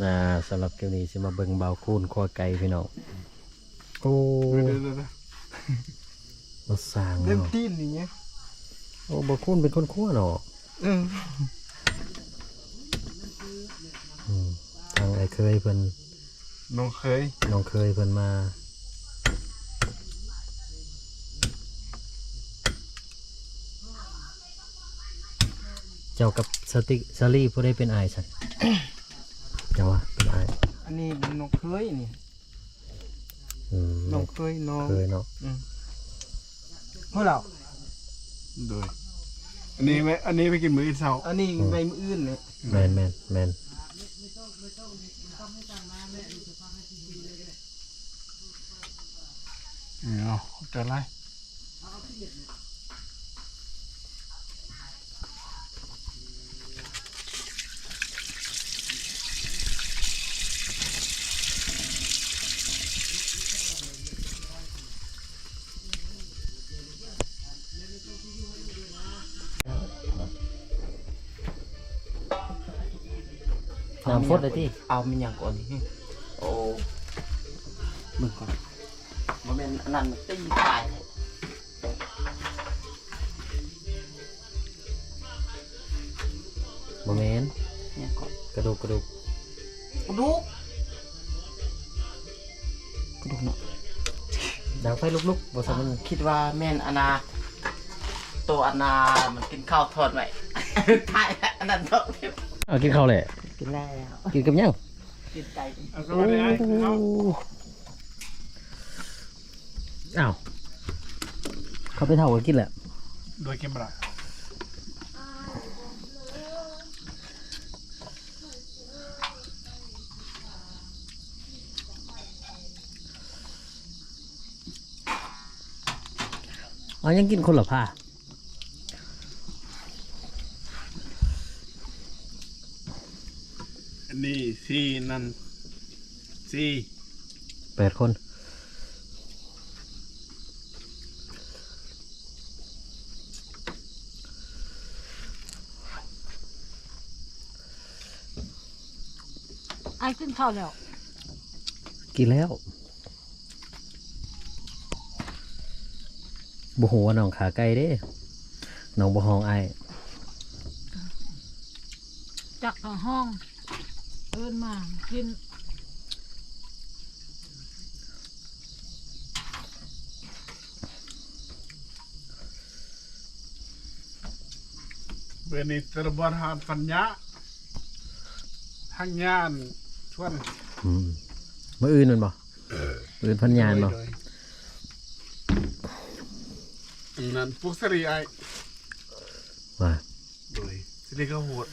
ອ່າ ສຳລັບຄລິບນີ້ຊິມາເບິ່ງບ່າວຄູນຂົ້ວໄກ່ພີ່ນ້ອງ. ໂອ້ ເດີໆໆ ມາສ້າງເນາະ ເລັບຕີນນີ້ໄງ. ໂອ້ ບ່າວຄູນເປັນຄົນຂົ້ວເນາະ. ເອີ ອືມ ທາງອ້າຍເຂີຍເພິ່ນ ນ້ອງເຂີຍ ນ້ອງເຂີຍເພິ່ນມາ. ເຈົ້າກັບສະຕິ ສາລີ ຜູ້ໃດເປັນອ້າຍຊັ້ນ? ເຈົ້າວ່າເປັນອ້າຍ. ອັນນີ້ນ້ອງເຂີຍນີ້. ອືມ ນ້ອງເຂີຍ ນ້ອງເຂີຍເນາະ. ອືມ ພໍແລ້ວ. ໂດຍ ອັນນີ້ໄວ້ ອັນນີ້ໄວ້ກິນມື້ອື່ນເຊົ້າ. ອັນນີ້ ອືມ ໄວ້ມື້ອື່ນນີ້. ແມ່ນໆໆ. ເອົາ ຂອບໃຈຫຼາຍ. ນ້ຳຟົດແລ້ວຕິ. ເອົາແມ່ນຫຍັງກ່ອນນີ້? ໂອ້ ເບິ່ງກ່ອນ. ບໍ່ແມ່ນອັນນັ້ນ ມັນຕີຕາຍ. ບໍ່ແມ່ນ ຫຍັງເກາະ ກະດູກ ກະດູກ ກະດູກ ກະດູກເນາະ. ດັງໄຟລຸກໆ ບໍ່ຊັ້ນມັນ ຄິດວ່າແມ່ນອັນນ່າ ໂຕອັນນ່າ ມັນກິນເຂົ້າທອດໄວ້ ຖ່າຍອັນນັ້ນເນາະ. ເອົາ ກິນເຂົ້າແລ້ວ ກິນແລ້ວ. ກິນກັບຫຍັງ? ກິນໄກ່. ເອົາ ສະບາຍດີອ້າຍ. ໂອ້ ອ້າວ ເຂົາໄປເຖົ້າກໍກິນແຫຼະ. ໂດຍ ກິນບໍ່ໄດ້. ເອົາຫຍັງກິນຄົນລະພາ. ອັນນີ້ສີ່ ນັ້ນສີ່ ແປດຄົນ. ອ້າຍກິນເຂົ້າແລ້ວ? ກິນແລ້ວ. ບໍ່ຮູ້ວ່ານ້ອງຂ້າໄກ່ເດ້ ນ້ອງບໍ່ຮ້ອງອ້າຍ. ຈັກເຂົາຮ້ອງ ເອີ້ນມາກິນ. ມື້ນີ້ຕະລະບອນຫານຟັນຍາ ທາງຍານຊວນ. ອືມ ມື້ອື່ນແມ່ນບໍ່? ມື້ອື່ນພັນຍານບໍ່? ໂດຍ ໂດຍ. ອັນນັ້ນ ປຸກສາລີອ້າຍ ວ່າ ໂດຍ ສາລີກໍໂຫດ.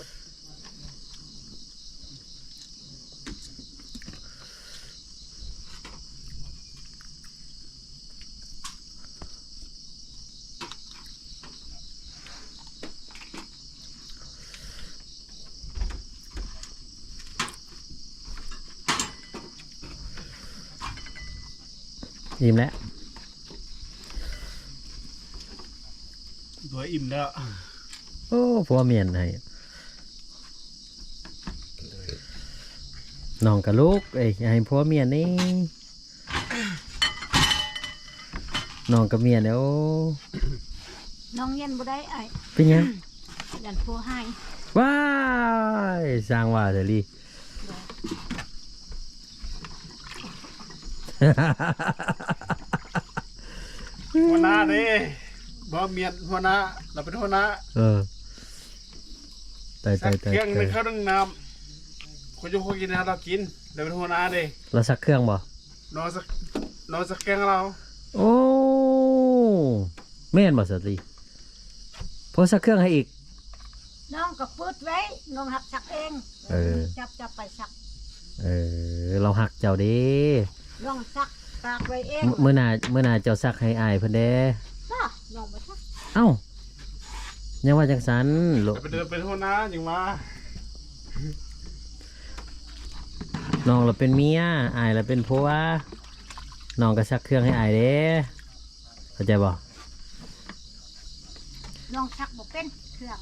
ອີ່ມແລ້ວ ຕົວອີ່ມແລ້ວ. ໂອ້ ຜົວມ້ຽນໃຫ້ ນ້ອງກະລຸກເອີຍ ໃຫ້ຜົວມ້ຽນແດ່. ນ້ອງກະມ້ຽນແດ່. ໂອ້ ນ້ອງຢ້ານບໍ່ໄດ້ອ້າຍ. ເປັນຫຍັງ? ຢ້ານຜົວຮ້າຍ. ວ້າຍ ຊ່າງວ່າແທ້ລີ. ຫົວໜ້າເດ້ ບໍ່ ເມຍຫົວໜ້າ ລາວເປັນຫົວໜ້າ. ເອີ ຕາຍໆໆ ສັກເຄື່ອງໜຶ່ງເຂົ້າໜຶ່ງນ້ຳ ຄົນຢູ່ຄົນກິນໃຫ້ລາວກິນ ລາວເປັນຫົວໜ້າເດ້. ລາວສັກເຄື່ອງບໍ່? ນ້ອງສັກ ນ້ອງສັກເຄື່ອງໃຫ້ລາວ. ໂອ້ ແມ່ນບໍ່ສາລີ? ເພິ່ນສັກເຄື່ອງໃຫ້ອີກ. ນ້ອງກໍປຶດໄວ້ ນ້ອງຮັກສັກເອງ. ເອີ ຈັບ ຈັບໄປສັກ. ເອີ ລາວຮັກເຈົ້າເດ້. ນ້ອງສັກຕາກໄວ້ເອງ. ມື້ໜ້າ ມື້ໜ້າເຈົ້າສັກໃຫ້ອ້າຍເພິ່ນແດ່. ບໍ່ ນ້ອງບໍ່ສັກ. ເອົ້າ ຍັງວ່າຈັ່ງຊັ້ນ. ເປັນ ເປັນຫົວໜ້າຍັງວ່າ. ນ້ອງລະເປັນເມຍ ອ້າຍລະເປັນຜົວ. ນ້ອງກໍສັກເຄື່ອງໃຫ້ອ້າຍເດ້. ເຂົ້າໃຈບໍ່? ນ້ອງສັກບໍ່ເປັນເຄື່ອງ.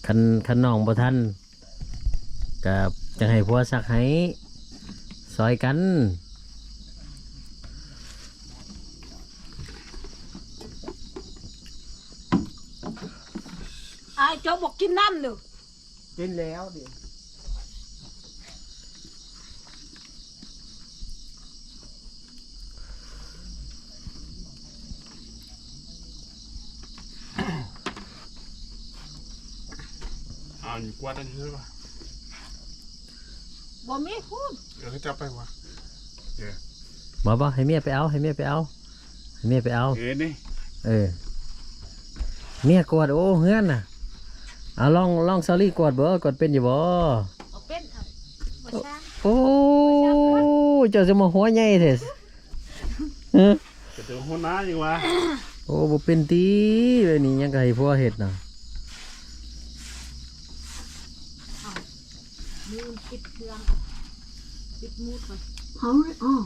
ຄັນ ຄັນນ້ອງບໍ່ທັນ ກະ ຈະໃຫ້ຜົວຊັກໃຫ້ ຊ່ອຍກັນ. ອ້າຍ ເຈົ້າບໍ່ກິນນ້ຳເດີ. ກິນແລ້ວເດ. ເອົາຢູ່ກວາດອັນນີ້ວະ. ບໍ່ມີພຸ້ນ. ເອີ ເຈົ້າໄປວະ. ເອີ ບໍ່ ບໍ່ ໃຫ້ເມຍໄປເອົາ ໃຫ້ເມຍໄປເອົາ ໃຫ້ເມຍໄປເອົາ. ເອີ ນີ້ ເອີ ເມຍກວາດ. ໂອ້ ເຮືອນນະ. ເອົາ ລອງ ລອງ ສາວລີກວາດເບິ່ງ ກວາດເປັນຢູ່ບໍ່? ບໍ່ເປັນ. ເອົາ ບໍ່ຊ່າງ. ໂອ້ ບໍ່ຊ່າງ ເຈົ້າຈະມາຫົວໃຫຍ່ແທ້. ຮະ? ກະເປັນຫົວໜ້າຢູ່ຫວາ. ໂອ້ ບໍ່ເປັນຕິ. ແບບນີ້ຍັງກະໃຫ້ຜົວເຮັດນະ. ເອົາ ລືມປິດເຄື່ອງ ປິດມູດກ່ອນ. Power on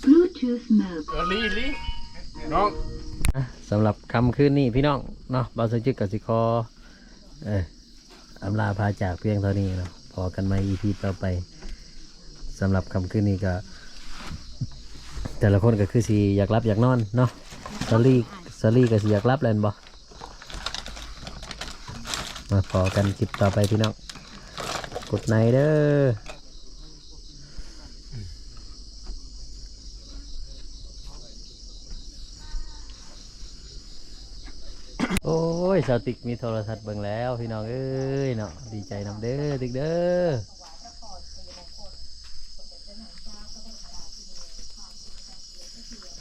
Bluetooth mode. ເອີ ລີ ລີ ນ້ອງ. ອ່ະ ສຳລັບຄ່ຳຄືນນີ້ພີ່ນ້ອງເນາະ ບ່າວສັງຈຶກກະຊິຂໍ ເອີ ອຳລາພາຈາກພຽງເທົ່ານີ້ເນາະ. ພໍ້ກັນໃໝ່ ອີພີ ຕໍ່ໄປ. ສຳລັບຄ່ຳຄືນນີ້ກະ ແຕ່ລະຄົນກະຄືຊິຢາກຫຼັບຢາກນອນເນາະ. ສາລີ ສາລີກະຊິຢາກຫຼັບແລ້ວແມ່ນບໍ່? ມາພໍ້ກັນຄລິບຕໍ່ໄປພີ່ນ້ອງ. Good night ເດີ. ໂອ້ຍ ສາວຕິກມີໂທລະທັດເບິ່ງແລ້ວພີ່ນ້ອງເອີຍເນາະ. ດີໃຈນຳເດີຕິກເດີ.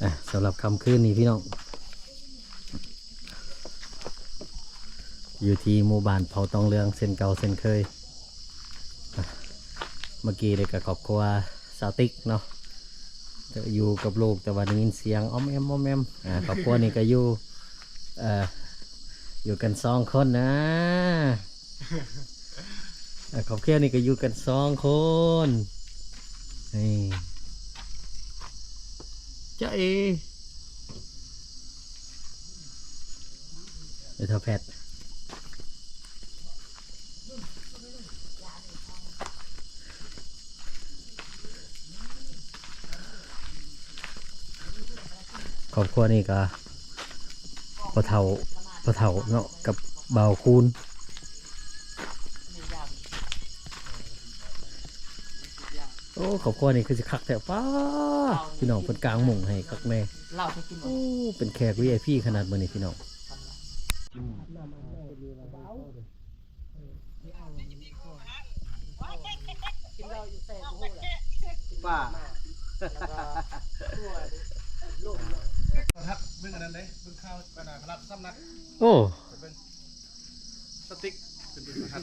ອ່ະ ສຳລັບຄ່ຳຄືນນີ້ພີ່ນ້ອງ ຢູ່ທີ່ໝູ່ບ້ານເຜົ່າຕອງເຫຼືອງເຊັ່ນເກົ່າເຊັ່ນເຄີຍ. ອ່ະ ເມື່ອກີ້ນີ້ກະຄອບຄົວສາວຕິກເນາະ ຢູ່ກັບລູກ ແຕ່ວ່າໄດ້ຍິນສຽງອ້ອມແອ້ມ ອ້ອມແອ້ມ. ອ່າ ຄອບຄົວນີ້ກະຢູ່ ເອີ ຢູ່ກັນສອງຄົນນະ. ອ່າ ຄອບຄົວນີ້ກະຢູ່ກັນສອງຄົນ. ນີ້ ຈ໊ະເອ ໄອ້ທ້າວແພັດ. ຄອບຄົວນີ້ກະພໍ່ເຖົ້າ ພໍ່ເຖົ້າເນາະ ກັບບ່າວຄູນ. ໂອ້ ຄອບຄົວນີ້ຄືຊິຄັກແທ້. ປ້າ ພີ່ນ້ອງເພິ່ນກາງມຸ້ງໃຫ້ຄັກແນ່. ໂອ້ ເປັນແຂກ ວີໄອພີ ຂະໜາດມື້ນີ້ພີ່ນ້ອງ. ປາ ເບິ່ງອັນນັ້ນເດ້ ເບິ່ງຂ່າວ ອັນນັ້ນ ພະລັດສຳນັກ. ໂອ້ ສະຕິກ ເປັນ ເປັນພະລັດ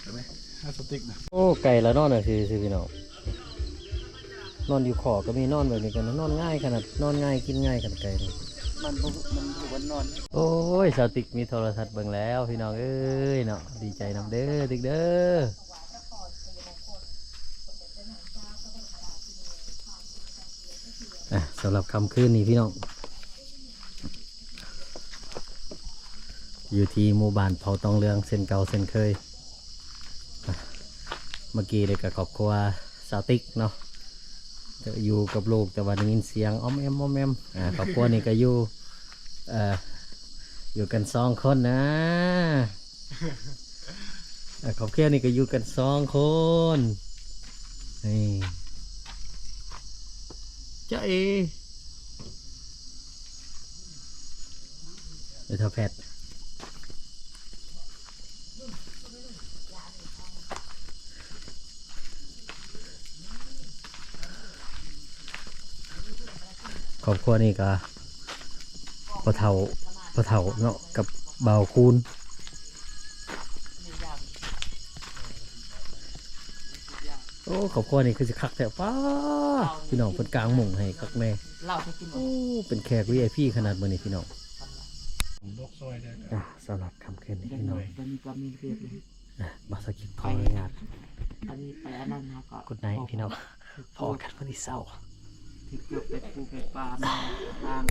ເຫັນໄໝ? ພະລັດສະຕິກນະ. ໂອ້ ໄກ່ລະນອນຈັ່ງຊີ້ ພີ່ນ້ອງ. ນອນຢູ່ຄອກກະມີ ນອນແບບນີ້ກະນອນງ່າຍຂະໜາດ ນອນງ່າຍກິນງ່າຍຂະໜາດໄກ່ນີ້. ມັນບໍ່ ມັນບໍ່ວັນນອນ. ໂອ້ຍ ສາວຕິກມີໂທລະທັດເບິ່ງແລ້ວພີ່ນ້ອງເອີຍເນາະ. ດີໃຈນຳເດີຕິກເດີ. ອ່ະ ສຳລັບຄ່ຳຄືນນີ້ພີ່ນ້ອງ ຢູ່ທີ່ໝູ່ບ້ານເຜົ່າຕອງເຫຼືອງເຊັ່ນເກົ່າເຊັ່ນເຄີຍ. ອ່ະ ເມື່ອກີ້ນີ້ກະຄອບຄົວສາວຕິກເນາະ ຢູ່ກັບລູກ ແຕ່ວ່າໄດ້ຍິນສຽງອ້ອມແອ້ມ ອ້ອມແອ້ມ. ອ່າ ຄອບຄົວນີ້ກະຢູ່ ເອີ ຢູ່ກັນສອງຄົນນະ. ອ່າ ຄອບຄົວນີ້ກະຢູ່ກັນສອງຄົນ. ນີ້ ຈ໊ະເອ ໄອ້ທ້າວແພັດ. ຄອບຄົວນີ້ກະພໍ່ເຖົ້າ ພໍ່ເຖົ້າເນາະ ກັບບ່າວຄູນ. ໂອ້ ຄອບຄົວນີ້ຄືຊິຄັກແທ້. ປ້າ ພີ່ນ້ອງເພິ່ນກາງມຸ້ງໃຫ້ຄັກແນ່. ໂອ້ ເປັນແຂກ ວີໄອພີ ຂະໜາດມື້ນີ້ພີ່ນ້ອງ. ອ່ະ ສຳລັບຄ່ຳຄືນນີ້ພີ່ນ້ອງ ຕອນນີ້ກະມີເວກເລີຍ. ອ່ະ ບ່າວສັກຈະຂໍອະນຸຍາດ ອັນນີ້ໄປອັນນັ້ນເຮົາກະ Good night ພີ່ນ້ອງ. ພໍ້ກັນມື້ນີ້ເຊົ້າ ທີ່ເກືອບໄປປູໄປປາມາທາງ